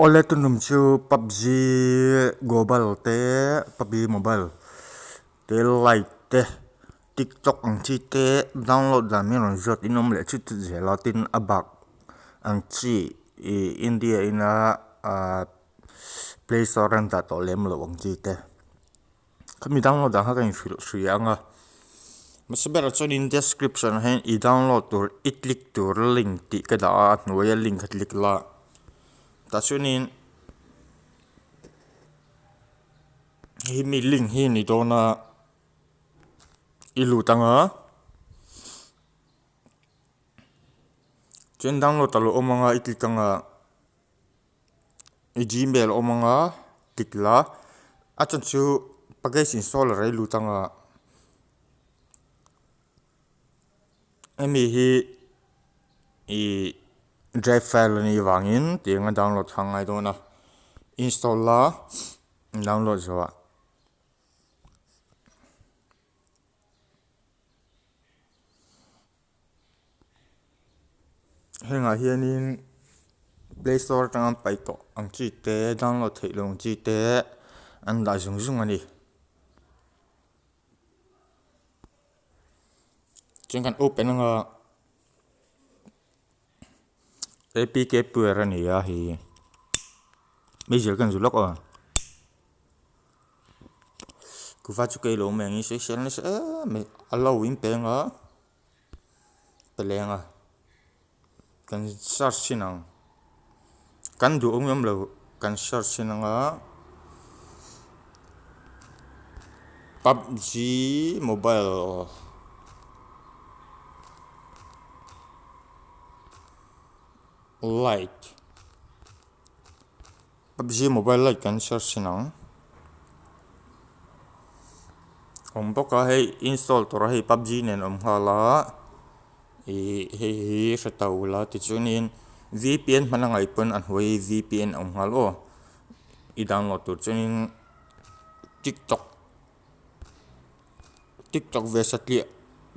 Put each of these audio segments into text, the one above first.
Awle tunum chu pubg global te pubg mobile te lite te tiktok ang chi te download dan min rawn zawt in awm leh chut chut zel a tin a bak ang chi ih India ina ahh play store an dah tawh lem loh ang chi te. Khami download dan kha ka inhrilh hria ang a, hmasa berah chuanin description ah hian i download tur i click tur link tih ka dah a a hnuaia link kha click la tah chuanin hei mi link hi a ni dawn a i lut ang a chuan download a lo awm ang a i click ang a. I gmail awm anga click la a chan chu package installer a i lut anga hemi hi ih drive file a nih vangin tiang a download kha a ngai dawn a install la download zawhah. Hengah hianin play store atanga an paih tawh ang chi te download theih loh ang chi te an dah zung zung a ni. Chuan kan open anga apk pure a ni a hei meizial ka inzul lawk aw kuva chu kei lo mai ang in sawisel nasa em mai a lo in peng a. Pe leng a kan search chhin ang kan duh awm lem lo kan search chhin ang a pubg mobile lite pubg mobile lite kan search chhin ang awm bawk a hei install tur a hei pubg nen a awm nghal a ih hei hi hre ta ula tichuanin vpn hman a ngaih pawn a hnuai vpn a awm nghal aw i download tur chuanin tiktok tiktok ve satliah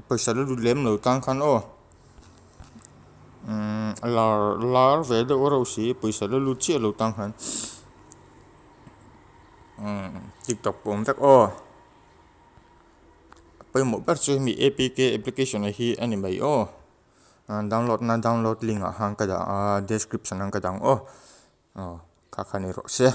pawisa la lut lem lo tan khan aw umm lar lar ve deuh reuh si pawisa la lut chiah lo tan khan umm tiktok pawh a awm vek aw pawimawh ber chu hemi apk application hi a ni mai aw download na download link ah khan ka dah a description ah ka dah ang aw aw kha kha ni rawh se.